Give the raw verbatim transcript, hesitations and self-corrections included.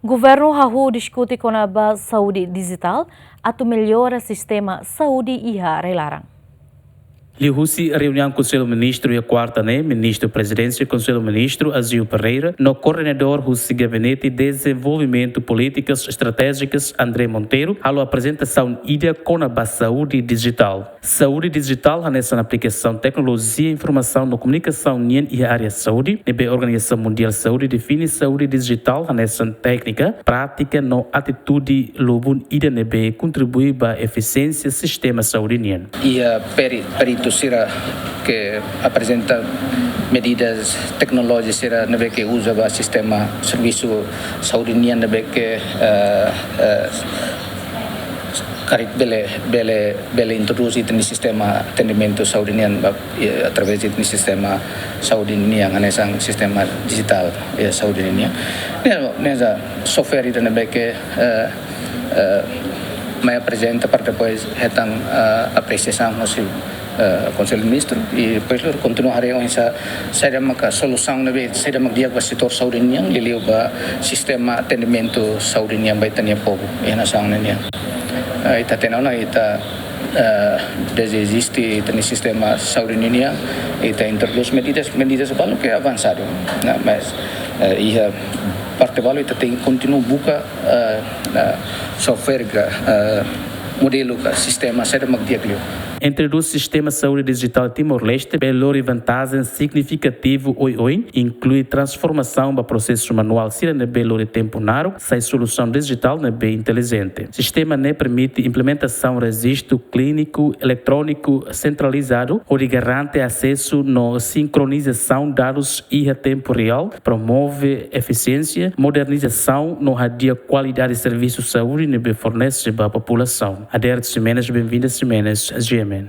Governu hahú diskute kona-ba saúde dijitál atu mellora sistema saúde iha rai-laran. Liuhusi reuniaun Konsellu Ministru iha kuarta ne'e, Ministru Prezidénsia Konsellu Ministru Azeu Pereira no koordenadór husi Gabinete Dezenvolvimentu Polítikas Estratéjikas André Monteiro halo aprezentasaun ida kona-ba saúde dijitál. Saúde dijitál hanesan aplikasaun teknolojia informasaun no komunikasaun nian iha área saúde, ne'ebé Organizasaun Mundiál Saúde define saúde dijitál hanesan téknika, prátika no atitude lubun ida ne'ebé kontribui ba efisiénsia sistema saúde nian. Iha peri-, peritu sira ke aprezenta medidas, teknolojia sira ne'ebé ke uza ba sistema servisu saúde nian ne'ebé ke, eh, eh, karik bele, bele, bele introdús ita-nia sistema atendimentu saúde nian ba, eh, através ita-nia sistema saúde nian, hanesan sistema dijitál, eh, saúde nian. Ne'e, ne'e software ida ne'ebé ke, eh, eh, mai aprezenta para depois hetan, eh, apresiasaun husi, eh, Konsellu Ministru, i depois lori kontinua haree oinsá saida maka solusaun ne'ebé, saida mak di'ak ba setór saúde nian, liuliu ba sistema atendimentu saúde nian ba ita-nia povu iha nasaun nian. Eh, ita hatene ona, ita, eh, dezde eziste ita-nia sistema saúde nian, ita introdús medidas, medidas balu ke avansadu. Nah, mas, eh, iha parte balu ita tenke kontinua buka, eh, eh, software ka, eh, modelu ka sistema saida mak di'ak liu. Introdús sistema saúde dijitál Timor-Leste bele lori vantajen signifikativu oioin, inklui transformasaun ba prosesu manuál sira ne'ebé lori tempu naruk, sai solusaun dijitál ne'ebé intelijente. Sistema ne'e permite implementasaun rejistu klíniku eletróniku sentralizadu, hodi garante asesu no sinkronizasaun dadus iha tempu reál, promove efisiénsia, modernizasaun no hadi'a kualidade servisu saúde ne'ebé fornese ba populasaun. Adérito Ximenes, Benvinda Ximenes, G M.